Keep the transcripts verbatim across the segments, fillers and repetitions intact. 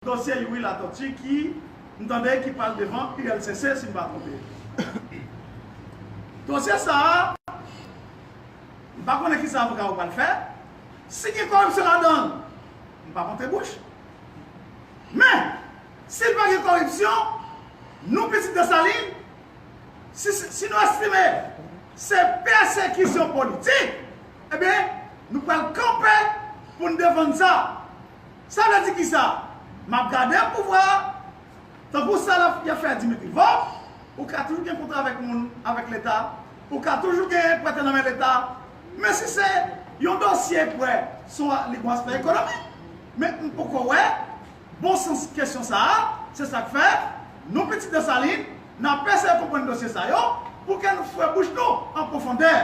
dosye Youri Latortue ki, m tande, ki pral devan U L C C, si m pa twonpe. Dosye sa a, m pa konnen kisa avoka yo pral fè. Si gen koripsyon ladan l, m pa konte bouch. Men, si l pa gen koripsyon, nou pitit Desalin, si, si, si nou estime se pèsekisyon politik, ebyen, nou pral kanpe pou n defann sa. Sa vle di kisa? M ap gade pouvwa a, tankou sa l ap, y ap fè Dimitri Vorbe, ou ka toujou gen kontra avèk moun, avèk Leta, ou ka toujou gen prete nan men Leta, men si se yon dosye prè, se yon, li gon aspè ekonomik. Men m poko wè bon sans kesyon sa a, se sa k fè nou pitit Desalin, n ap eseye konprann dosye sa yo, pou ke nou fouye bouch nou an pwofondè.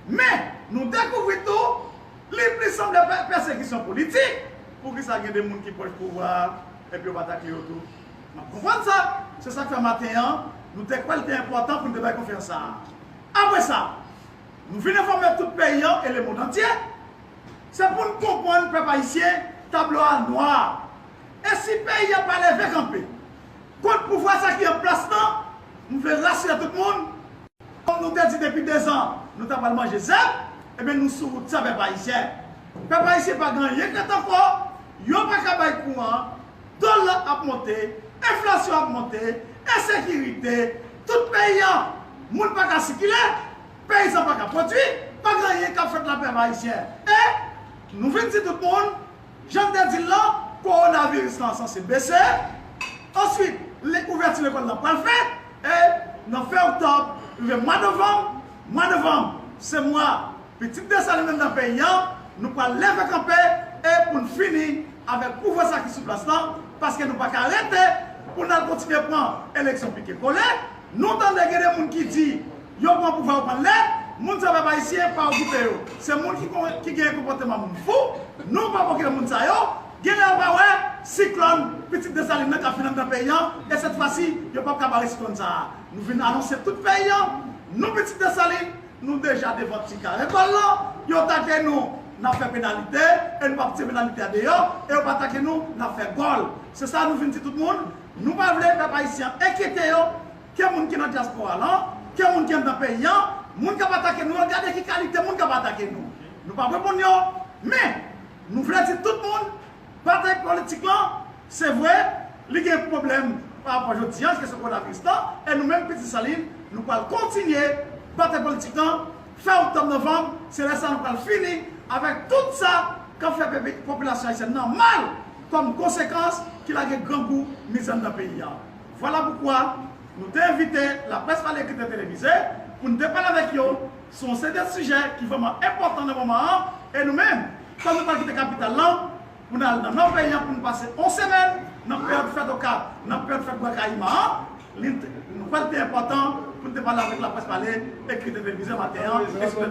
Men, nou dekouvri tou, li plis sanble pè-, pèsekisyon politik. Poukisa gen de moun ki pwòch pouvwa a, epi yo pa takle yo tou? M ap konprann sa. Se sa k fè maten an, nou te kwè l te enpòtan pou n te bay konferans sa a. Apre sa, nou vin enfòme tout peyi an e lemonn antye. Se pou n konprann, pèp ayisyen, tablo a nwa. E si peyi a pa leve kanpe kont pouvwa sa ki an plas lan, m vle rasire tout moun, kòm nou te di depi dezan, nou ta pral manje zèb, ebyen nou sou wout sa, pèp ayisyen. Pèp ayisyen pa gen anyen k ret ankò, yo pa ka bay kouran, dola ap monte, enflasyon ap monte, ensekirite, tout peyi an, moun pa ka sikile, peyizan pa ka pwodui, pa gen anyen k ap fèt la, pèp ayisyen. E nou vin di tout moun, jan m te di l lan, kowonaviris lan sanse bese. Answit, li, ouvèti lekòl lan pral fèt. E nan fen oktòb, rive mwa novanm, mwa novanm, se mwa pitit Desalin anndan peyi an, nou pral leve kanpe e pou n fini avèk pouvwa sa ki sou plas lan, paske nou pa ka rete pou n al kontinye pran eleksyon pike kole. Nou tande gen de moun ki di yo pran pouvwa, yo pran lè, moun sa, pèp ayisyen, pa okipe yo. Se moun ki kon-, ki gen konpòteman moun fou, nou pa okipe moun sa yo. Genlè yo pa wè siklòn pitit Desalin nan k ap vin anndan peyi an, e sèt fwa si, yo p ap ka bare siklòn sa a. Nou vin anonse tout peyi an, nou pitit Desalin, nou deja devan ti kare gòl lan, yo take nou, n ap fè penalite, e nou p ap tire penalite a deyò, e yo pa take nou, n ap fè gòl. Se sa nou vin di tout moun, nou pa vle pèp ayisyen an enkyete yo, ke moun ki nan dyaspora lan, ke moun ki anndan peyi an, moun k ap atake nou yo, gade ki kalite moun k ap atake nou. Nou p ap reponn yo, men, nou vle di tout moun, batay politik lan, se vre, li gen pwoblèm pa rapò jodi an, kesyon kowonaviris lan, e nou menm, pitit Desalin, nou pral kontinye batay politik lan, fen oktòb, novanm, se lè sa nou pral fini avèk tout sa k ap fè pepe-, popilasyon ayisyèn nan mal kòm konsekans ki lage grangou, mizè anndan peyi a. Vwala poukwa nou te envite Laprès Pale Ekri Televize pou n te pale avèk yo sou yon seri de sijè ki vrèman enpòtan nan moman an, e nou menm, kòm nou pral kite kapital lan, pou n al nan nò peyi an, pou n pase yon semèn nan peryòd fèt Okap, nan peryòd fèt Bwa Kayiman an, li, nou kwè l te enpòtan pou n te pale avèk Laprès Pale Ekri Televize maten an, e sou